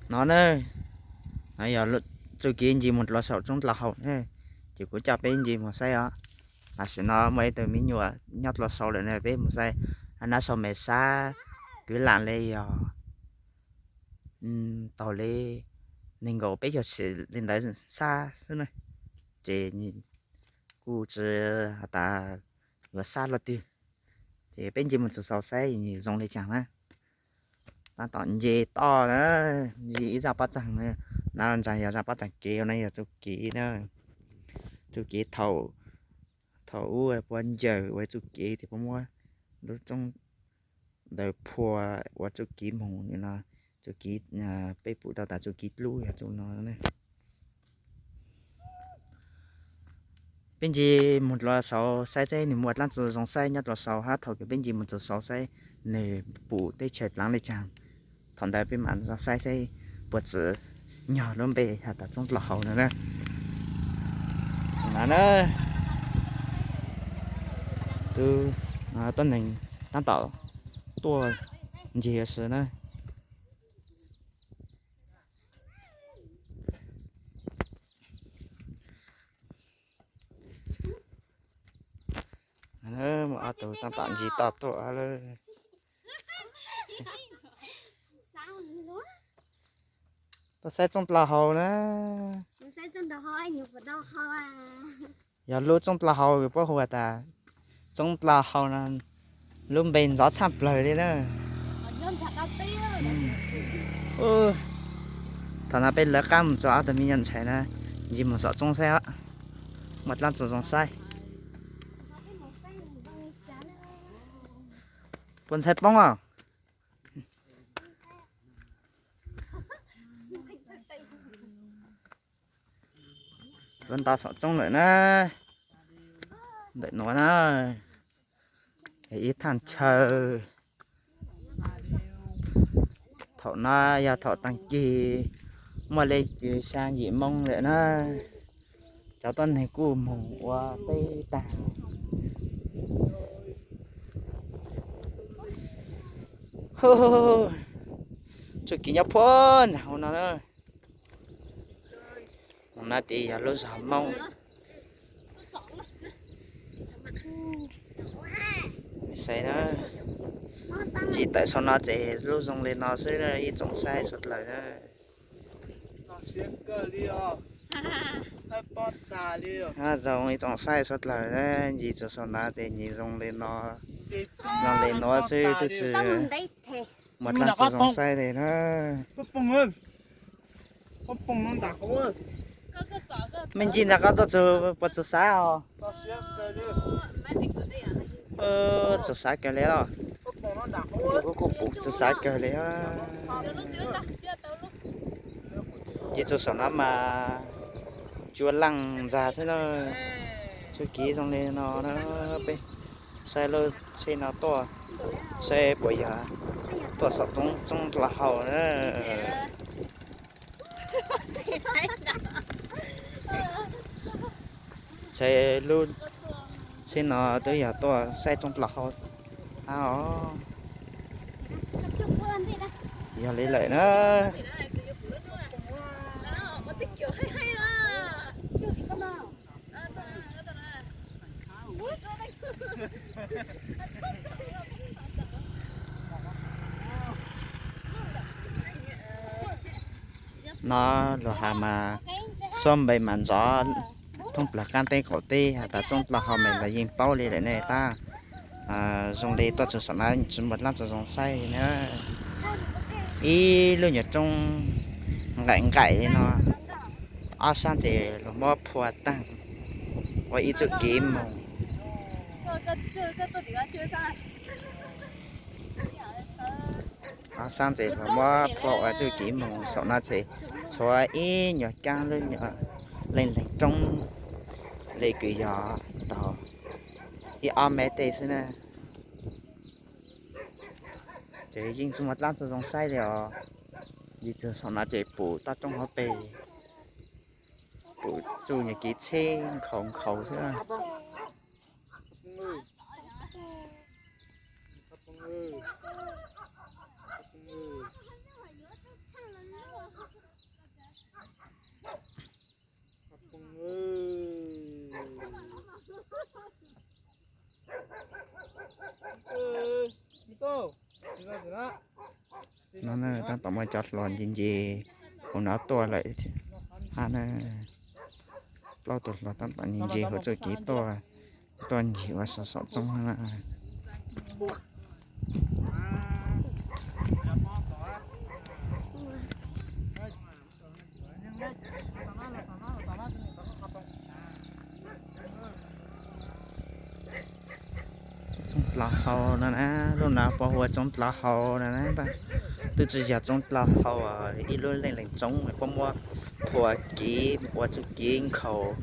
No na, no yog txuj kev ncig mus dlua saum tsob dlua hau na, ces kuv coj peb ncig mus saib os. Tam sim no muaj ib tug me nyuam nyob dlua saud lawm na, peb mus saib. Nab sau me sab kwv lam li yog tau li nees nkaum peb caug sim li ntawd sab xwb na. Ces kuj tsis has tas yuav sab luaj twg, ces peb ncig mus txog saud saib zoo li cas na. Tab tom nce toj na, ncig ib zaj pob txeeg na, nab ntsa yog zaj pob txeeg kev, no yog txuj kev na, txuj kev thaum, thaum ub puab ncaws ua txuj kev ces puab muab lub roob ntawd phua ua txuj kev moog li no, txuj kev, peb pum tau tas txuj kev dlub yog txuj no. Peb ncig mus dlua saud saib seb nws muaj dlaab tsi zoo saib nyob dlua saud hab thaum kws peb ncig mus txug saud saib nws pum teb chaws dlaav le caag. Thaum ntawd peb mam saib seb puas txwm nyog lub npe has tas tsob dlua hau no na. Tub, tuab neeg tab tom tuaj ncig si na. Muaj ob tug tab tom ncig toj tuaj lawm. Tuaj saib tsob dlua hau na. Yog lub tsob dlua hau puab hu tas tsob dlua hau no, lub npe ntxov tshaj plawg li na. Thaum no peb lawv qab mus txug ob tug me nyuam ntxhais na, ncig mus saum tsob saib, muaj dlaab tsi zoo saib. Puas ntxhais poob os? Lawv nto saum tsob lawm na, ntawm nuav na, ib thaaj chaw. Thaum no yog thaum taag kis, muaj le kws xyaa yim moo lawm na, cov tuab neeg kuj moog ua teb taag. Txuj kev nyob puag ntawm hauv no na. Mus no ces yog lub zog Moob. Saib na, ncig tawm saum no ces lub zoo li no xwb na ib tsoom saib suav dlawg na. Zoo ib tsoom saib suav dlawg na, ncig txug saum no ces ncig zoo li no, zoo li no xwb tub tsi muaj dlaab tsi zoo saib li na. Mej ncig ntawm qab tuaj txug puas txug xav os? Txug xav kawg li os. Kuv kuj pum txug xav kawg li. Ces txug saum no mas cua laaj ntxag xwb na. Txuj kev zoo li no na, peb saib lub tsheb no tuaj, saib puas yog tuaj saum tsob dlua hau na. Tsheb lub tsheb no twb yog tuaj saib tsob dlua hau hab os. Yog li lawm na. No luag has mas xuab npe mas ntxov thoob plawg qaab teb qaum teb has tas tsob dlua hau mas los yeej paub li lawm ne tab. Zoo li tuaj txug saum no tsis muaj dlaab tsi zoo saib na. Ib lub nyuag roob nqaim nqaim li no, ob sab ntses luag muab phua taag ua ib txuj kev moog. Ob sab ntses luag muab phua ua txuj kev moog saum no ces tshuav ib nyuag kaab lub nyuag leej leeg roob li kws yog tau ib ob mev tej xwb na. Ces yeej tsis muaj dlaab tsi zoo saib li os. Ncig txug saum no ces pum toj roob hauv pes, pum txuj nyuag kev tsheb nkhaus nkhaus xwb. Tab tom, tab tom, tab tom, tab tom, Tom muaj cov hluas nce nce hauv no tuaj lawm thiab na. Plaub tus hluas tab tom nce nce hauv txoj kev tuaj, tuaj ncig ua saum saum roob na. Tsooj dlau hau no na, lub no puas hu ua tsooj dlau hau no na. Twb tsis yog tsooj dlau hau, ib lub leej leej roob puab muab phua kev ua txuj kev nkhaus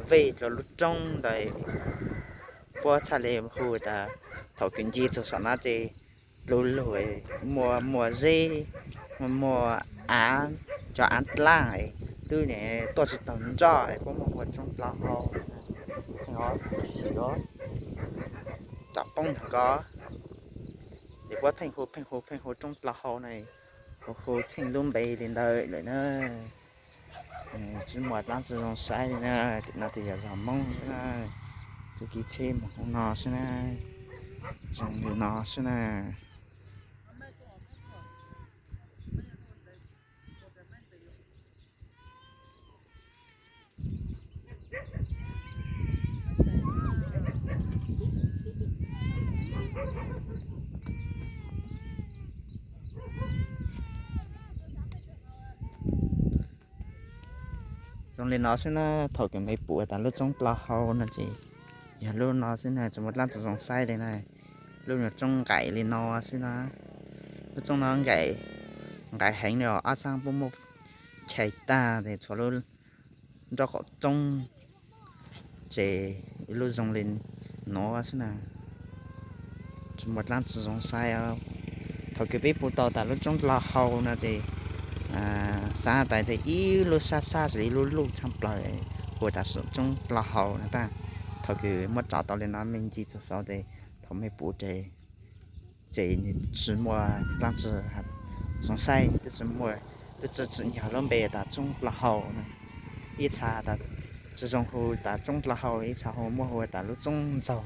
vej rau lub roob ntawd. Puab txhaj le hu tas thaum kws nce txug saum no ces lug lug muaj muaj zeb, muaj av, cov av dlaab twb tuaj tsis taug nroj, puab muab hu ua tsooj dlau hau. Pheej sim os, tsam poob nrog ko, ces puab pheej hu pheej hu pheej hu tsooj dlau hau na, hu hu tsheej lub npe li ntawd lawm na. Tsis muaj dlaab tsi zoo saib li na, tim no ces yog zos Moob xwb na. Txuj kev tsheb moog hauv no xwb na, zoo li no xwb na. Zoo li no xwb na, thaum kws me pum tas lub tsooj dlau hau no ces yog lub no xwb na, tsis muaj dlaab tsi zoo saib li na. Lub nyuag roob nqaim li no xwb na, lub roob no nqaim, nqaim heev li os, ob sab puab muab chais tag ces tshuav lub nraub qaum roob ces ib lub zoo li no xwb na. Tsis muaj dlaab tsi zoo saib. Thaum kws peb pum tau tas lub tsooj dlau hau no ces xav tas tes ib lub sab sab xwb ib lub luj tshaj plaws, hu tas tsooj dlau hau na tag. Thaum kws muab tso tau li no me nce txug saud tes thaum me pum tes ces tsis muaj dlaab tsi zoo saib, twb tsis muaj, twb tsis tsim nyog lub npe tas tsooj dlau hau na. Ib txha tas tsis zoo hu tas tsooj dlau hau, ib txha hu muab hu tas lub tsooj ntxaug,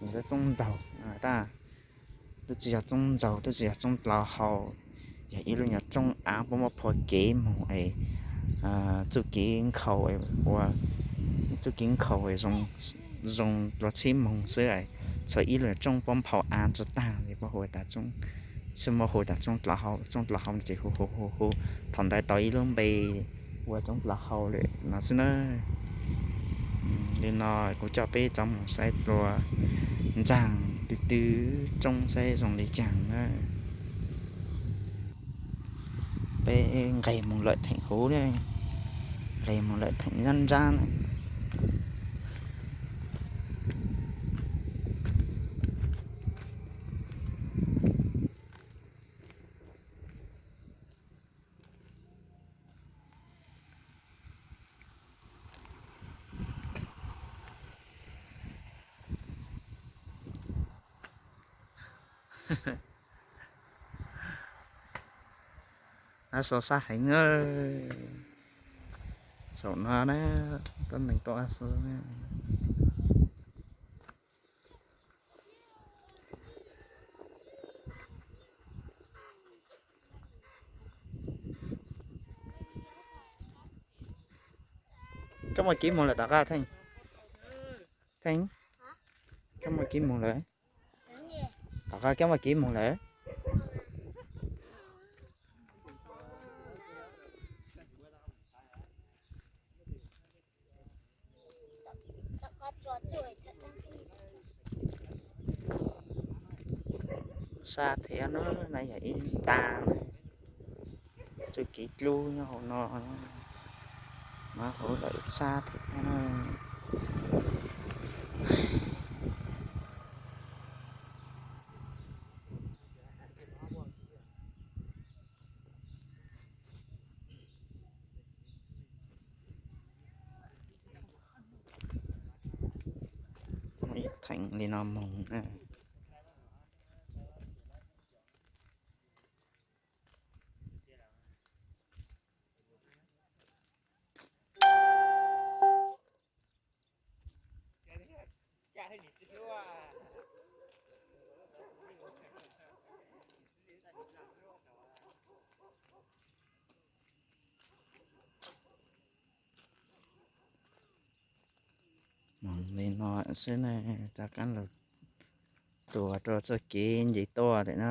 lub tsooj ntxaug tag. Twb tsis yog tsooj ntxaug, twb tsis yog tsooj dlau hau, yog ib lub nyuag roob av puab muab phua kev moog es txuj kev nkhaus ua, txuj kev nkhaus zoo, zoo dlua tsheb moog xwb. Txhua ib lub nyuag roob puab nphau av tsi tag li puab hu tas tsooj, tsis muaj hu tas tsooj dlau hau, tsooj dlau hau ces hu hu hu hu thaum ntawd tau ib lub npe ua tsooj dlau hau lawm no xwb na. Li no kuv coj peb rov moog saib dlua ntxaag twg twg roob saib zoo li caag na. Peb nqes moog lawm theem huv, nqes moog lawm theem nraab nraab na. Ab, sab sab heev na. Saum no na, tuab neeg tuaj ab xwb. Koj muaj kev moog lawm tom qab Theej? Theej, koj muaj kev moog lawm? Tom qab koj muaj kev moog lawm? Sab thiab no, no yog ib nta txuj kev dlub nyob hauv no, no hauv lawm sab thiab no. Ib theem li no moog na. Li no xwb ne, rov qab los txuas rau txoj kev nce tuaj lawm na.